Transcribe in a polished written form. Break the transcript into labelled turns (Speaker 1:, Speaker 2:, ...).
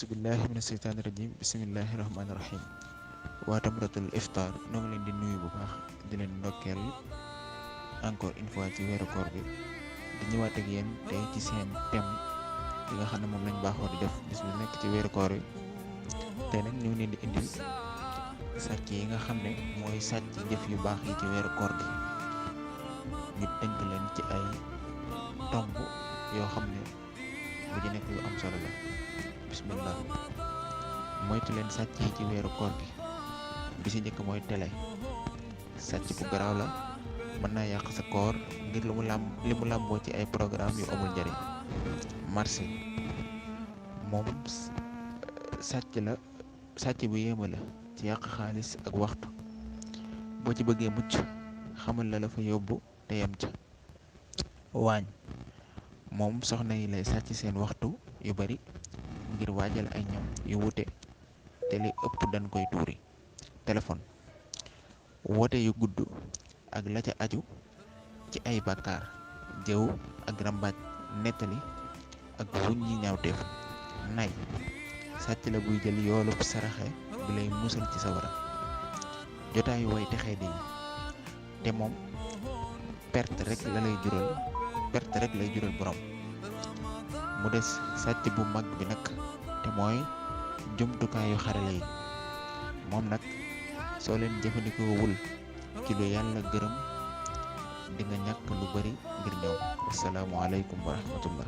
Speaker 1: billahi mina seytaani rajim bismillahi rahmaani rahim waa Tamratul Iftar noo ngi leen di nuyu bu baax di leen ndokkeel encore une fois ci weeru koor bi di ñëwaat ak yéen tey ci seen thème li nga xam ne moom lañ baaxoo di def bis bu nekk ci weeru koor yi tey nag ñu ngi leen di indil sàcc yi nga xam ne mooy sàcc jëf yu baax yi ci weeru koor gi ñu tënk leen ci ay tomb yoo xam ne bu ci nekk yu am solo la. bismillah moytu leen sàcc yi ci weeru koor gi bi ci njëkk mooy télé sàcc bu garaaw la mën naa yàq sa koor ngir li mu làmboo ci ay programme yu amul njëriñ. marché moom sàcc bu yéema la ci yàq xaalis ak waxtu boo ci bëggee mucc xamal la fa yóbbu te yem ca. waañ moom soxna yi lay sàcc seen waxtu yu bari ngir waajal ay ñam yu wute te li ëpp dañ koy tuuri. téléphone woote yu gudd ak la ca aju ci ay bàkkaar jëw ak rambaaj nettali ak wuñ ñi ñaawteef. nay sàcc la buy jël yoolub saraxe bi lay musal ci sawara. jotaayu way texee di te moom perte rek lay jural borom. mu des sàcc bu mag bi nag te mooy jumtukaayu xarala yi moom nag soo leen jëfandikoo wul ci lu yàlla gërëm di nga ñàkk lu bari ngir ñoom. assalaamu aleykum wa rahmatullah.